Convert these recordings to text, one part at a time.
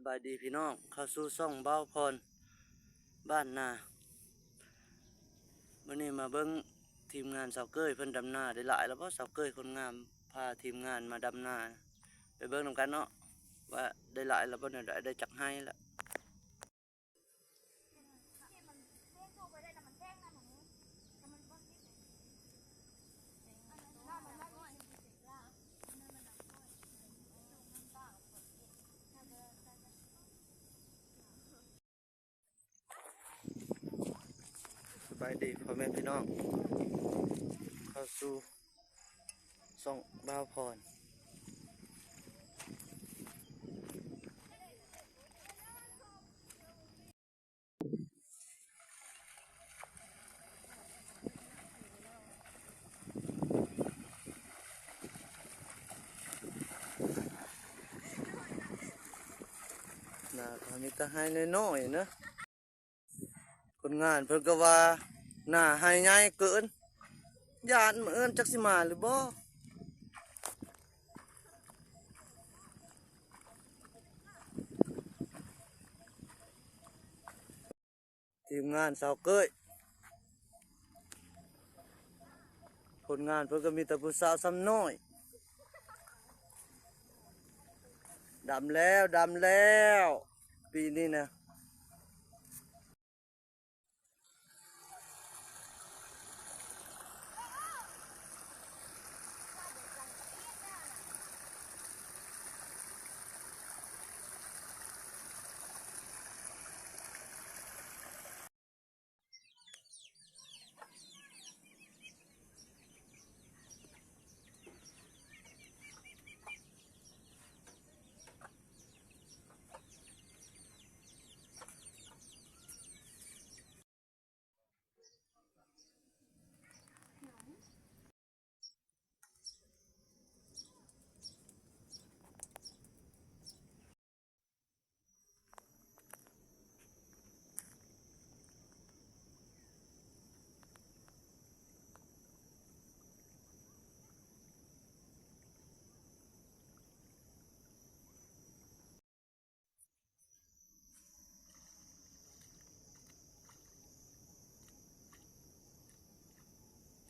ສະບາຍດີພີ່ນ້ອງ ເຂົ້າສູ່ຊ່ອງບ່າວພອນບ້ານນາ. ມື້ນີ້ມາເບິ່ງທີມງານສາວເກີຍເພິ່ນດຳນາ ໄດ້ຫຼາຍແລ້ວບໍ່? ສາວເກີຍຄົນງາມພາທີມງານມາດຳນາ ໄປເບິ່ງນຳກັນເນາະ ວ່າໄດ້ຫຼາຍແລ້ວບໍ່ ແນວໃດ ໄດ້ຈັກໄຮ່ແລ້ວ. ສະບາຍດີພໍ່ແມ່ພີ່ນ້ອງ ເຂົ້າສູ່ຊ່ອງບ່າວພອນ. ນາກໍມີແຕ່ໄຮ່ນ້ອຍໆນະ. ຄົນງານເພິ່ນກໍວ່າໜ້າໄຮ່ໃຫຍ່ເກີນ ຢ້ານມື້ອື່ນຈັກຊິມາຫຼືບໍ່. ທີມງານສາວເກີຍ ຜົນງານເພິ່ນກໍມີແຕ່ຜູ້ສາວສ່ຳນ້ອຍ. ດຳແລ້ວ ດຳແລ້ວ ປີນີ້ນະ.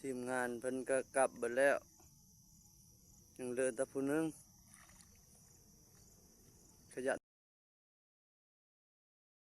ທີມງານເພິ່ນກໍກັບເບິດແລ້ວ ຍັງເຫຼືອແຕ່ຜູ້ໜຶ່ງ.